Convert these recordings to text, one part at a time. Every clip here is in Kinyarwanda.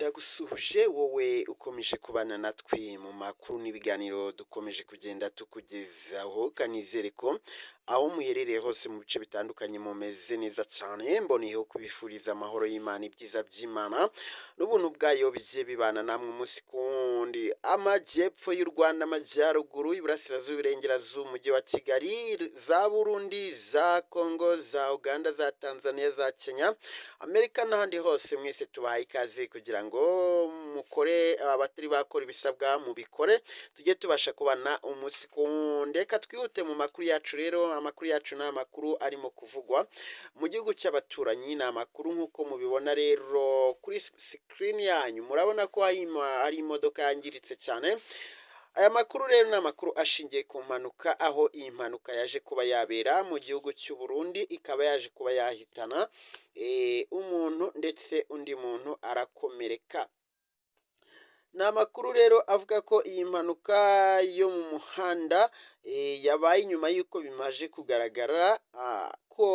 Ndagusuhuje wowe ukomeje kubana natwe mu makuru n'ibiganiro dukomeje kugenda tukugezaho. Kanizere ko aho muherereye hose mu bice bitandukanye mumeze neza cyane. Mboneyeho kubifuriza amahoro y'Imana, ibyiza by'Imana n'ubuntu bwayo bigiye bibana namwe umunsi ku wundi. Amajyepfo y'u Rwanda, amajyaruguru, iburasirazuba, iburengerazuba, umujyi wa Kigali, za Burundi, za Kongo, za Uganda, za Tanzania, za Kenya, Amerika n'ahandi hose, mwese tubahaye ikaze kugira ngo mukore, abatari bakora ibisabwa mubikore, tujye tubasha kubana umunsi ku wundi. Reka twihute mu makuru yacu rero. Amakuru yacu ni amakuru arimo kuvugwa mu gihugu cy'abaturanyi. Ni amakuru nk'uko mubibona rero kuri sikirini yanyu, murabona ko hari imodoka yangiritse cyane. Aya makuru rero ni amakuru ashingiye ku mpanuka, aho iyi mpanuka yaje kuba yabera mu gihugu cy'u Burundi, ikaba yaje kuba yahitana umuntu ndetse undi muntu arakomereka. Ni amakuru rero avuga ko iyi mpanuka yo mu muhanda yabaye nyuma y'uko bimaze kugaragara ko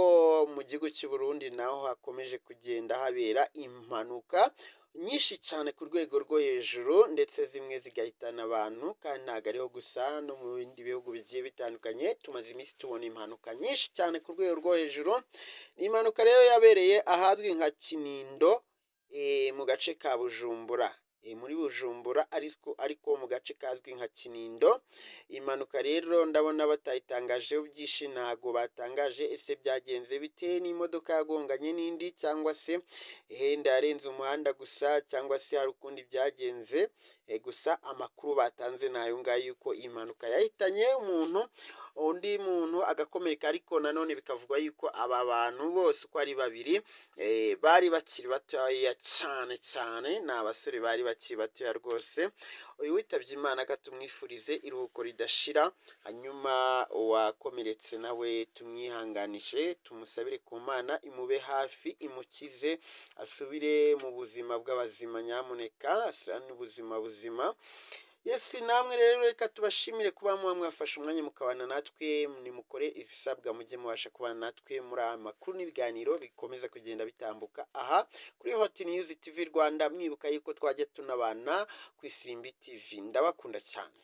mu gihugu cy'u Burundi naho hakomeje kugenda habera impanuka nyinshi cyane ku rwego rwo hejuru, ndetse zimwe zigahitana abantu. Kandi ntabwo ariho gusa, no mu bindi bihugu bigiye bitandukanye tumaze iminsi tubona impanuka nyinshi cyane ku rwego rwo hejuru. Ni impanuka rero yabereye ahazwi nka Kinindo, mu gace ka Bujumbura, muri Bujumbura ariko mu gace kazwi nka Kinindo. Impanuka rero ndabona batayitangajeho byinshi, ntago batangaje ese byagenze bite, n'imodoka yagonganye n'indi, cyangwa se henda yarenze umuhanda gusa, cyangwa se hari ukundi byagenze. Gusa amakuru batanze ni ayo ngayo, yuko iyi mpanuka yahitanye umuntu, undi muntu agakomereka. Ariko nanone bikavugwa yuko aba bantu bose uko ari babiri bari bakiri batoya cyane cyane, ni abasore bari bakiri batoya rwose. Uyu witabye Imana tumwifurize iruhuko ridashira, hanyuma uwakomeretse nawe tumwihanganishe, tumusabire ku Mana imube hafi, imukize, asubire mu buzima bw'abazima, nyamuneka asubirane ubuzima buzima. Yes, namwe rero reka tubashimire kuba muba mwafashe umwanya mukabana natwe. Nimukore ibisabwa mujye mubasha kubana natwe muri aya makuru n'ibiganiro bikomeza kugenda bitambuka aha kuri Hot News TV Rwanda, mwibuka yuko twajya tunabana ku Isimbi TV. Ndabakunda cyane.